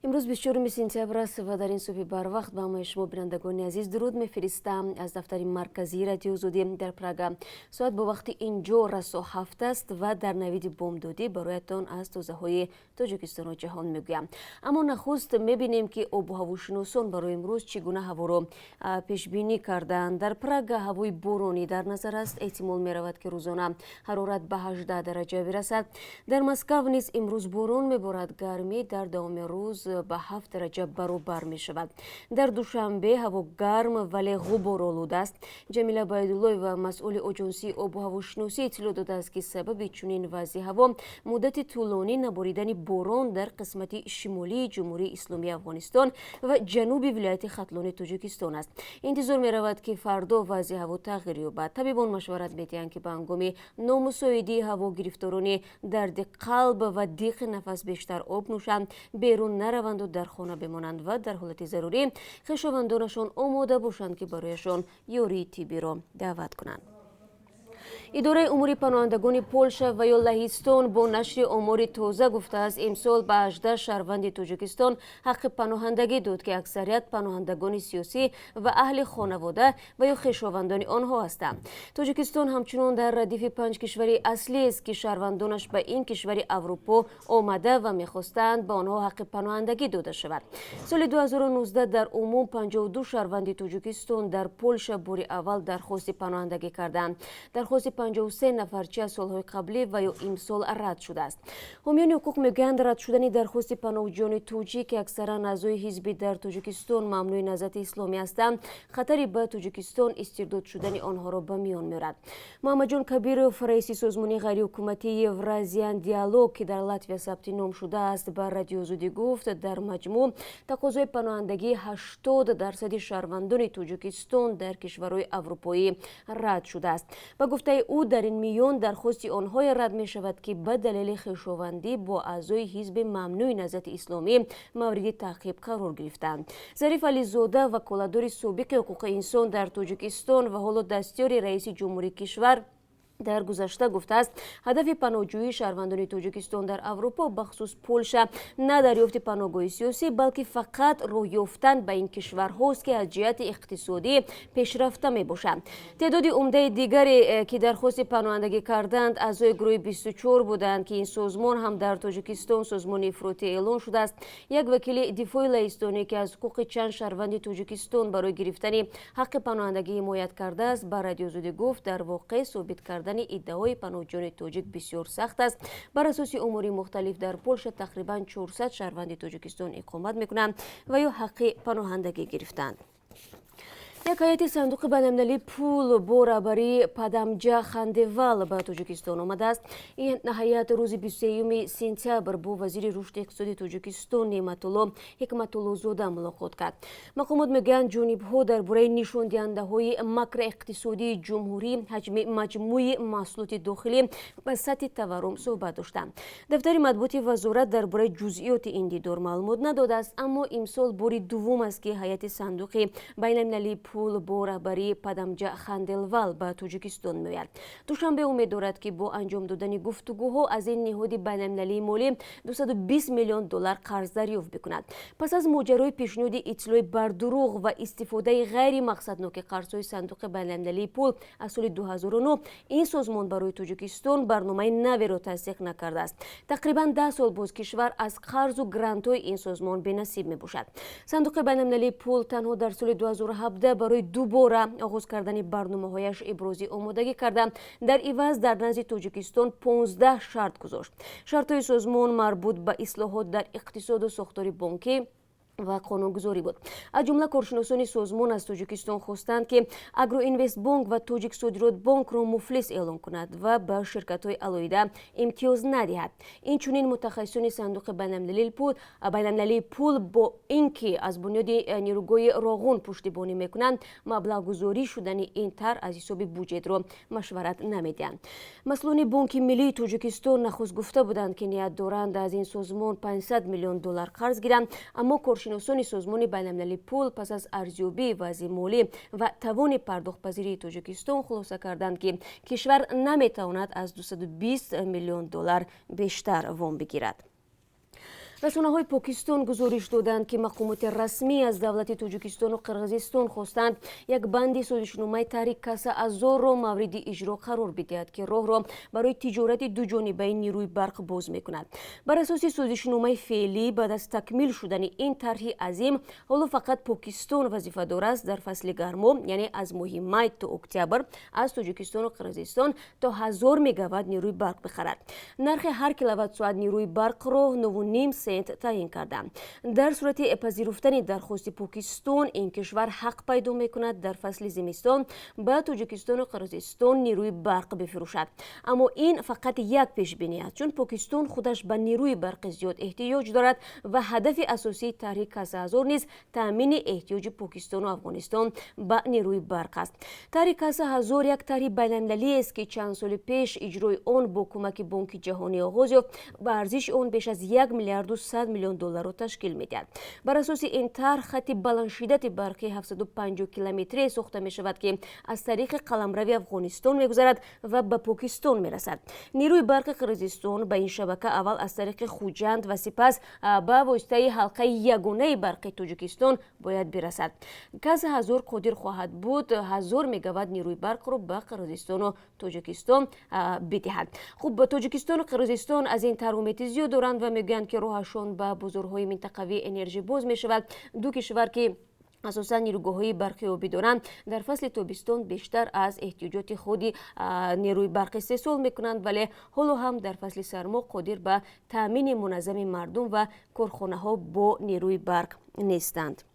Имрӯз 24 сентябр аст ва дар ин субҳи барвақт ба ҳамаи шумо, бинандагони азиз, дуруд мефиристам аз дафтари марказии Радиои Озодӣ дар Прага. Соат бо вақти инҷо расо 7 аст ва дар навиди бомдодӣ бароятон аз тозаҳои Тоҷикистону ҷаҳон мегӯям. Аммо нахуст мебинем, ки обу ҳавошиносон барои имрӯз чӣ гуна ҳаворо пешбинӣ карданд. Дар Прага ҳавои боронӣ дар назар аст. Эҳтимол меравад, ки рӯзона ҳарорат ба 18 дараҷа бирасад. Дар Москав низ имрӯз борон меборад. Гармӣ дар давоми рӯз ба 7 дараҷа баробар мешавад. Дар Душанбе ҳаво гарм, вале ғуборолуд аст. Ҷамила Байдуллоева, масъули оҷонсии обу ҳавошиносӣ, иттилоъ додааст, ки сабаби чунин вазъи ҳаво муддати тӯлонӣ наборидани борон дар қисмати шимолии Ҷумҳурии Исломии Афғонистон ва ҷануби вилояти Хатлони Тоҷикистон аст. Интизор меравад, ки фардо вазъи ҳаво тағйир ёбад. Табибон машварат медиҳанд, ки ба ҳангоми номусоидии ҳаво гирифторони дарди қалб ва диқи нафас бештар об нӯшанд, берун нараванду дар хона бимонанд ва дар ҳолати зарурӣ хешовандонашон омода бошанд, ки барояшон ёрии тиббиро даъват кунанд. Идораи умури паноҳандагони Полша ва ё Лаҳистон бо нашри омори тоза гуфтааст, имсол ба 18 шаҳрванди Тоҷикистон ҳаққи паноҳандагӣ дод, ки аксарият паноҳандагони сиёсӣ ва аҳли хонавода ва ё хешовандони онҳо ҳастанд. Тоҷикистон ҳамчунон дар радифи панҷ кишвари аслиест, ки шаҳрвандонаш ба ин кишвари Аврупо омада ва мехостанд ба онҳо ҳаққи паноҳандагӣ дода шавад. Соли 2019 дар умум 52 шаҳрванди Тоҷикистон дар Полша бори аввал дархости паноҳандагӣ карданд. Дархости 53 нафар чи аз солҳои қаблӣ ва ё имсол рад шудааст. Ҳомиёни ҳуқуқ мегӯянд, рад шудани дархости паноҳҷӯёни тоҷик, ки аксаран аъзои ҳизби дар Тоҷикистон мамнӯи Наҳзати Исломӣ ҳастанд, хатари ба Тоҷикистон истирдод шудани онҳоро ба миён меорад. Муҳаммадҷон Кабиров, раиси созмони ғайриҳукуматии Евразиан Диалог, ки дар Латвия сабти ном шудааст, ба Радиои Озодӣ гуфт, дар маҷмӯъ тақозои паноҳандагии 80 дарсади шаҳрвандони Тоҷикистон дар кишварҳои аврупоӣ рад шудааст. Ба гуфтаи ӯ, дар ин миён дархости онҳое рад мешавад, ки ба далели хешовандӣ бо аъзои ҳизби мамнӯи Наҳзати Исломӣ мавриди таъқиб қарор гирифтаанд. Зариф Ализода, ваколатдори собиқи ҳуқуқи инсон дар Тоҷикистон ва ҳоло дастёри раиси ҷумҳурии кишвар дар гузашта, гуфтааст, ҳадафи паноҳҷӯии шаҳрвандони Тоҷикистон дар Аврупо, бахусус Полша, на дарёфти паноҳгоҳи сиёсӣ, балки фақат роҳ ёфтан ба ин кишварҳост, ки аз ҷиҳати иқтисодӣ пешрафта мебошанд. Теъдоди умдаи дигаре, ки дархости паноҳандагӣ карданд, аъзои гурӯҳи 24 буданд, ки ин созмон ҳам дар Тоҷикистон созмони ифротӣ эълон шудааст. Як вакили дифои лаҳистонӣ, ки аз ҳуқуқи чанд шаҳрванди Тоҷикистон барои гирифтани ҳаққи паноҳандагӣ ҳимоят кардааст, ба Радиои Озодӣ гуфт, дар воқеъ собит кардани иддаои паноҳҷӯёни тоҷик бисёр сахт аст. Бар асоси омори мухталиф, дар Полша тақрибан 400 шаҳрванди Тоҷикистон иқомат мекунанд ва ё ҳаққи паноҳандагӣ гирифтанд. Як ҳайати Сандуқи байналмилалии пул бо раҳбарии Падамҷа Хандевал ба Тоҷикистон омадааст. Ин ҳайат рӯзи 23 сентябр бо вазири рушди иқтисоди Тоҷикистон Неъматулло Ҳикматуллозода мулоқот кард. Мақомот мегӯянд, ҷонибҳо дар бораи нишондиҳандаҳои макроиқтисодии ҷумҳурӣ, ҳаҷми маҷмӯи маҳсулоти дохилӣ ва сатҳи таваррум суҳбат доштанд. Дафтари матбуоти вазорат дар бораи ҷузъиёти ин дидор маълумот надодааст, аммо имсол бори дуввум аст, ки ҳайати Сандуқи байналмилалии пул бо раҳбарии Падамҷа Ханделвал ба Тоҷикистон меояд. Душанбе умед дорад, ки бо анҷом додани гуфтугӯҳо аз ин ниҳоди байналмилалии молӣ 220 миллион доллар қарз дарёфт бикунад. Пас аз моҷарои пешниҳоди иттилои бардурӯғ ва истифодаи ғайримақсадноки қарзҳои Сандуқи байналмилалии пул, аз соли 2009 ин созмон барои Тоҷикистон барномаи наверо тасдиқ накардааст. Тақрибан 10 сол боз кишвар аз қарзу грантҳои ин созмон бенасиб мебошад. Сандуқи байналмилалии пул танҳо дар соли 2017 барои дубора оғоз кардани барномаҳояш ибрози омодагӣ карда, дар иваз дар назди Тоҷикистон 15 шарт гузошт. Шартҳои созмон марбут ба ислоҳот дар иқтисоду сохтори бонкӣ ва қонунгузорӣ буд. Аз ҷумла, коршиносони созмон аз Тоҷикистон хостанд, ки Агроинвестбонк ва Тоҷиксодиротбонкро муфлис эълон кунад ва ба ширкатҳои алоҳида имтиёз надиҳад. Инчунин, мутахассисони Сандуқи байналмилалии пул бо ин ки аз бунёди нерӯгоҳи Роғун пуштибонӣ мекунанд, маблағгузорӣ шудани ин тарҳ аз ҳисоби буҷетро машварат намедиҳанд. Масъулони Бонки миллии Тоҷикистон нахуст гуфта буданд, ки ният доранд аз ин созмон 500 миллион доллар қарз гиранд, аммо коршиносони созмони байналмилалии пул пас аз арзёбии вазъи молӣ ва тавони пардохтпазирии Тоҷикистон хулоса карданд, ки кишвар наметавонад аз 220 миллион доллар бештар вом бигирад. Расонаҳои Покистон гузориш доданд, ки мақомоти расмӣ аз давлати Тоҷикистону Қирғизистон хостанд, як банди созишномаи тарҳи Каса Ҳазорро мавриди иҷро қарор бидиҳад, ки роҳро барои тиҷорати дуҷонибаи нерӯи барқ боз мекунад. Бар асоси созишномаи феълӣ, баъд аз такмил шудани ин тарҳи азим, ҳоло фақат Покистон вазифадор аст дар фасли гармо, яъне аз моҳи май то октябр, аз Тоҷикистону Қирғизистон то 1000 мегаватт нерӯи барқ бихарад. Нархи ҳар киловатт-соат нерӯи барқро 9,5 сент таъин карданд. Дар сурати пазируфтани дархости Покистон, ин кишвар ҳақ пайдо мекунад дар фасли зимистон ба Тоҷикистону Қирғизистон нерӯи барқ бифурӯшад. Аммо ин фақат як пешбинӣ аст, чун Покистон худаш ба нерӯи барқи зиёд эҳтиёҷ дорад ва ҳадафи асосии тарҳи Каса Ҳазор низ таъмини эҳтиёҷи Покистону Афғонистон ба нерӯи барқ аст. Тарҳи Каса Ҳазор як тарҳи байналмилалиест, ки чанд соли пеш иҷрои он бо кӯмаки Бонки Ҷаҳонӣ оғоз ёфт ва арзиши он беш аз 1 миллиарду 100 миллион долларро ташкил медиҳад. Бар асоси ин тарҳ, хати баландшиддати барқи 750 километре сохта мешавад, ки аз тариқи қаламрави Афғонистон мегузарад ва ба Покистон мерасад. Нерӯи барқи Қирғизистон ба ин шабака аввал аз тариқи Хуҷанд ва сипас ба воситаи ҳалқаи ягонаи барқи Тоҷикистон бояд бирасад. Каса Ҳазор қодир хоҳад буд 1000 мегаватт нерӯи барқро ба Қирғизистону Тоҷикистон бидиҳад. Хуб, Тоҷикистону Қирғизистон аз ин тарҳ умеди зиёд доранд ва мегӯянд, ки роҳашон ба бозорҳои минтақавии энержӣ боз мешавад. Ду кишвар, ки асосан нерӯгоҳҳои барқи обӣ доранд, дар фасли тобистон бештар аз эҳтиёҷоти худи нерӯи барқ истеҳсол мекунанд, вале ҳоло ҳам дар фасли сармо қодир ба таъмини муназзами мардум ва корхонаҳо бо нерӯи барқ нестанд.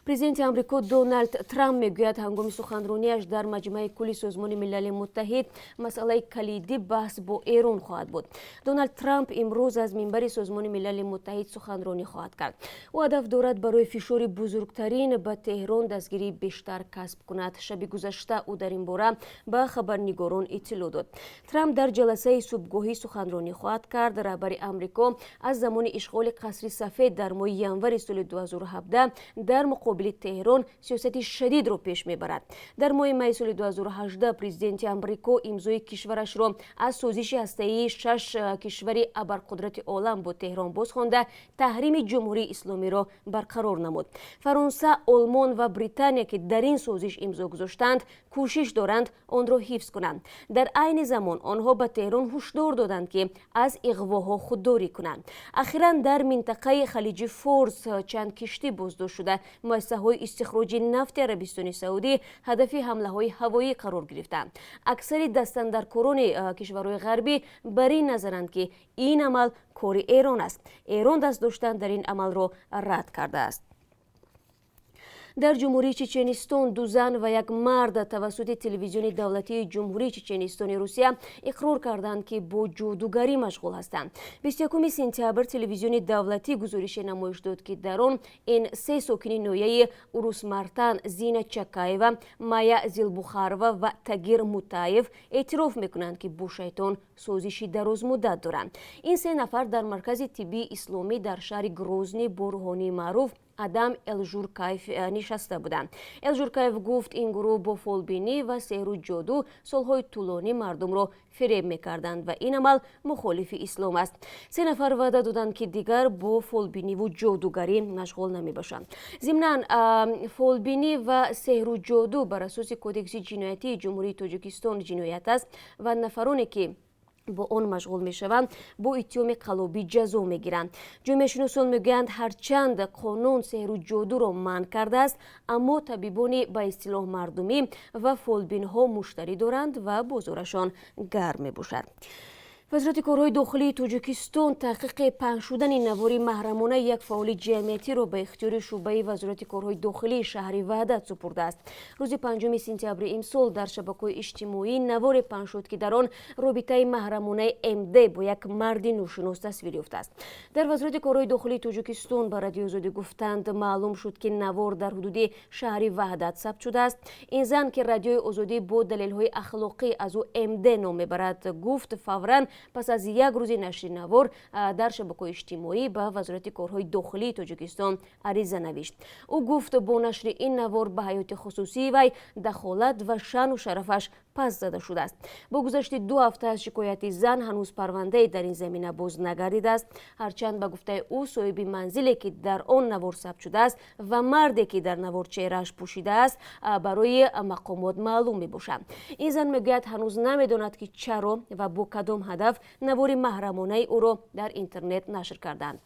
Президенти Амрико Доналд Трамп мегӯяд, ҳангоми суханронияш дар Маҷмаи кулли Созмони Милали Муттаҳид масъалаи калидӣ баҳс бо Эрон хоҳад буд. Доналд Трамп имрӯз аз минбари Созмони Милали Муттаҳид суханронӣ хоҳад кард. Ӯ ҳадаф дорад барои фишори бузургтарин ба Теҳрон дастгирии бештар касб кунад. Шаби гузашта ӯ дар ин бора ба хабарнигорон иттилоъ дод. Трамп дар ҷаласаи субҳгоҳӣ суханронӣ хоҳад кард. Раҳбари Амрико аз замони ишғоли Қасри Сафед дар моҳи январи соли 2017 дар муқобили Теҳрон сиёсати шадидро пеш мебарад. Дар моҳи майи соли 2018 президенти Амрико имзои кишварашро аз созиши ҳастаии шаш кишвари абарқудрати олам бо Теҳрон бозхонда, таҳрими Ҷумҳурии Исломиро барқарор намуд. Фаронса, Олмон ва Британия, ки дар ин созиш имзо гузоштанд, кӯшиш доранд онро ҳифз кунанд. Дар айни замон онҳо ба Теҳрон ҳушдор доданд, ки аз иғвоҳо худдорӣ кунанд. Ахиран дар минтақаи Халиҷи Форс чанд киштӣ боздошт шуда, муассисаҳои истихроҷи нафти Арабистони Саудӣ ҳадафи ҳамлаҳои ҳавоӣ қарор гирифтанд. Аксари дастандаркорони кишварҳои ғарбӣ бар ин назаранд, ки ин амал кори Эрон аст. Эрон даст доштан дар ин амалро рад кардааст. Дар Ҷумҳурии Чеченистон ду зан ва як мард тавассути телевизиони давлатии Ҷумҳурии Чеченистони Русия иқрор карданд, ки бо ҷодугарӣ машғул ҳастанд. 21 сентябр телевизиони давлатӣ гузорише намоиш дод, ки дар он ин се сокини ноҳияи Урусмартан, Зина Чакаева, Майя Зилбухарова ва Тагир Мутаев, эътироф мекунанд, ки бо шайтон созиши дарозмуддат доранд. Ин се нафар дар маркази тиббии исломӣ дар шаҳри Грозний бо рӯҳонии маъруф Адам Элжуркаев нишаста буданд. Элжуркаев гуфт, ин гурӯҳ бо фолбинӣ ва сеҳру ҷоду солҳои тӯлонӣ мардумро фиреб мекарданд ва ин амал мухолифи ислом аст. Се нафар ваъда доданд, ки дигар бо фолбиниву ҷодугарӣ машғул намебошанд. Зимнан, фолбинӣ ва сеҳру ҷоду бар асоси Кодекси ҷиноятии Ҷумҳурии Тоҷикистон ҷиноят аст ва нафароне, ки бо он машғул мешаванд, бо иттиҳоми қаллобӣ ҷазо мегиранд. Ҷомеашиносон мегӯянд, ҳарчанд қонун сеҳру ҷодуро манъ кардааст, аммо табибони ба истилоҳ мардумӣ ва фолбинҳо муштарӣ доранд ва бозорашон гарм мебошад. Вазорати корҳои дохилии Тоҷикистон таҳқиқи паҳн шудани навори маҳрамонаи як фаъоли ҷамъиятиро ба ихтиёри шӯъбаи Вазорати корҳои дохилии шаҳри Ваҳдат супурдааст. Рӯзи 5 сентябри имсол дар шабакаҳои иҷтимоӣ наворе паҳн шуд, ки дар он робитаи маҳрамонаи МД бо як марди ношинос тасвир ёфтааст. Дар Вазорати корҳои дохилии Тоҷикистон ба Радиои Озодӣ гуфтанд, маълум шуд, ки навор дар ҳудуди шаҳри Ваҳдат сабт шудааст. Ин зан, ки Радиои Озодӣ бо далелҳои ахлоқӣ аз ӯ МД ном мебарад, гуфт, фавран пас аз як рӯзи нашри навор дар шабакаҳои иҷтимоӣ ба Вазорати корҳои дохилии Тоҷикистон ариза навишт. Ӯ гуфт, бо нашри ин навор ба ҳаёти хусусии вай дахолат ва шаъну шарафаш паймол шудааст. Пас зада шудааст. Бо гузашти 2 ҳафта аз шикояти зан ҳанӯз парвандае дар ин замина боз нагардидааст. Ҳарчанд, ба гуфтаи ӯ, соҳиби манзиле, ки дар он навор сабт шудааст, ва марде, ки дар навор чеҳрааш пӯшидааст, барои мақомот маълум мебошанд. Ин зан мегӯяд, ҳанӯз намедонад, ки чаро ва бо кадом ҳадаф навори маҳрамонаи ӯро дар интернет нашр карданд.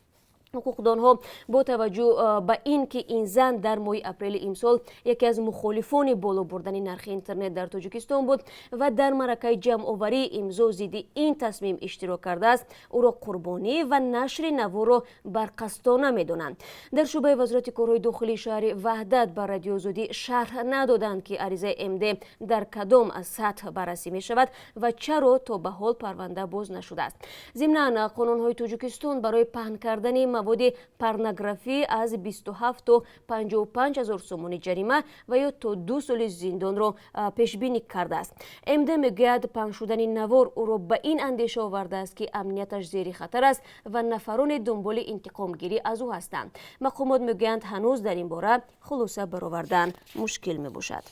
Ҳуқуқдонҳо бо таваҷҷӯҳ ба ин ки ин зан дар моҳи апрели имсол яке аз мухолифони боло бурдани нархи интернет дар Тоҷикистон буд ва дар маъракаи ҷамъоварии имзо зидди ин тасмим иштирок кардааст, ӯро қурбонӣ ва нашри наворро барқасдона медонанд. Дар шӯъбаи Вазорати корҳои дохилии шаҳри Ваҳдат ба Радиои Озодӣ шарҳ надоданд, ки аризаи МД дар кадом сатҳ баррасӣ мешавад ва чаро то ба ҳол парванда боз нашудааст. Зимнан, қонунҳои Тоҷикистон барои паҳн кардани маводи порнографӣ аз 27 то 55 ҳазор сомонӣ ҷарима ва ё то 2 соли зиндонро пешбинӣ кардааст. МД мегӯяд, паҳн шудани навор ӯро ба ин андеша овардааст, ки амнияташ зери хатар аст ва нафароне дунболи интиқомгирӣ аз ӯ ҳастанд. Мақомот мегӯянд, ҳанӯз дар ин бора хулоса баровардан мушкил мебошад.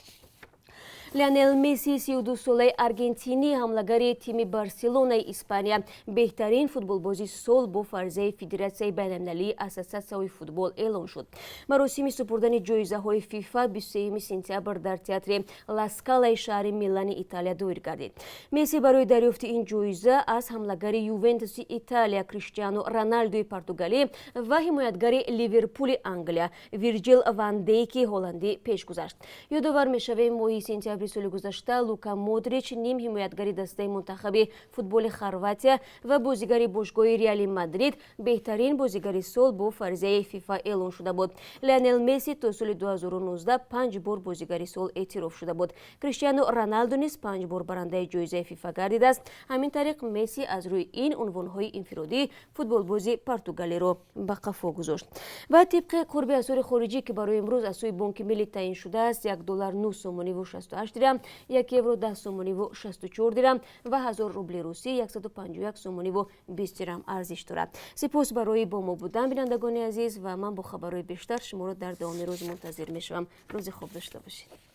Лионел Месси, 32-солаи аргентинӣ, ҳамлагари тими Барселонаи Испания, беҳтарин футболбози сол бо фарзияи Федератсияи байналмилалии ассотсиатсияҳои футбол эълон шуд. Маросими супурдани ҷоизаҳои ФИФА 23 сентябр дар театри Ла Скалаи шаҳри Милани Италия доир гардид. Месси барои дарёфти ин ҷоиза аз ҳамлагари Ювентуси Италия Криштиану Роналдуи португалӣ ва ҳимоятгари Ливерпули Англия Вирҷил ван Дейки ҳолландӣ пеш гузашт. Ёдовар мешавем, моҳи сентябри соли гузашта Лука Модрич, ним ҳимоятгари дастаи мунтахаби футболи Хорватия ва бозигари бошгоҳи Реали Мадрид, беҳтарин бозигари сол бо фарзияи ФИФА эълон шуда буд. Лионел Месси то соли 2019 панҷ бор бозигари сол эътироф шуда буд. Криштиану Роналду низ панҷ бор барандаи ҷоизаи ФИФА гардидааст. Ҳамин тариқ, Месси аз рӯи ин унвонҳои инфиродӣ футболбози португалиро ба қафо гузошт. Ва тибқи қурби асъори хориҷӣ, ки барои имрӯз аз сӯи Бонки Миллӣ таъин шудааст, 1 доллар 9 сомониву 68 дирам, 1 евро 10 сомониву 64 дирам ва 1000 рубли русӣ 151 сомониву 20 дирам арзиш дорад. Сипос барои бо мо будан, бинандагони азиз, ва ман бо хабарҳои бештар шуморо дар давоми рӯз мунтазир мешавам. Рӯзи хуб дошта бошед.